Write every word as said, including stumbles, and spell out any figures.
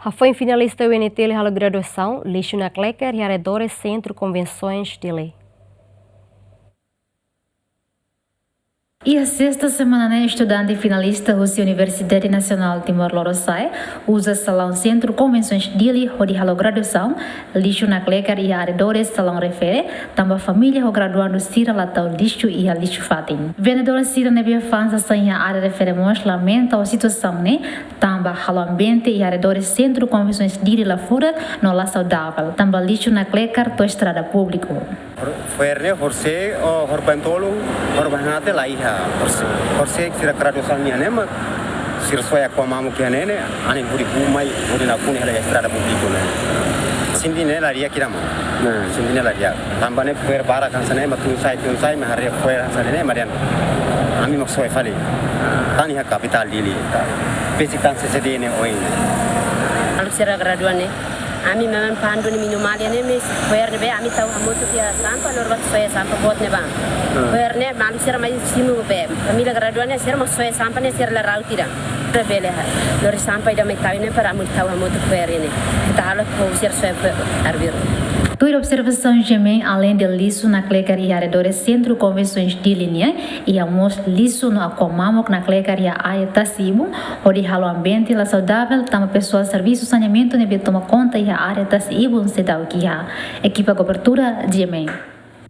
Hafoin finalista U N T L halo graduasaun, lixu nakleker iha arredores Sentru Konvensoens Dili. Iha sesta semana ne'e, estudante finalista husi Universidade Nasionál Timor Lorosa'e uza salaun Sentru Konvensoens Dili hodi halo graduasaun, lixu nakleker iha arredores salaun refere, tanba família ho graduandu sira la tau lixu iha lixu fatin. Vendedór sira ne'ebé fa'an sasán iha área refere mós lamenta ho situasaun ne'e, tanba halo ambiente iha arredores Sentru Konvensoens Dili la furak no la saudavel, tanba lixu nakleker to'o estrada públiku. Hor-, fo'er ne'e horisehik, o hor bentolu, hor bainhira la iha, horisehik, horisehik sira graduasaun nian ne'e mak sira soe Aqua mamuk iha ne'e ne'e, anin hodi buu mai, hodi nakonu iha estrada públiku ne'e. Sente ne'e la di'ak ida mak. Nah. Sente ne'e la di'ak. Tanba ne'e fo'er barak hanesan ne'e mak tun-sa'e, tun-sa'e mak haree fo'er hanesan ne'e mak dehan ami mak soe fali. Tan iha kapitál Dili. Besik tan C C D ne'e oin. Maluk sira gradua ne'e, ami memang pandu ni minu malia ne'e, mas fo'er ne'ebé ami tau hamutuk iha sampah, lori ba soe sampah boot ne'ebá. Hmm. Fo'er ne'e maluk sira mai simu be, família gradua ne'e sira mak soe sampah ne'e sira la rauti ida. Bele ha, lori sampah ida mai tau ne'e para ami tau hamutuk fo'er ne'e. Ita halo ho sira soe fo'er arbiru. Tuir observasaun GMN, aleinde lixu nakleker iha arredores Sentru Konvensoens Dili nian, iha mós lixu no Aqua mamuk nakleker iha área tasi-ibun, hodi halo ambiente la saudavel, tanba pesoál servisu saneamentu ne'ebé toma konta iha área tasi-ibun seidauk iha. Ekipa kobertura, GMN.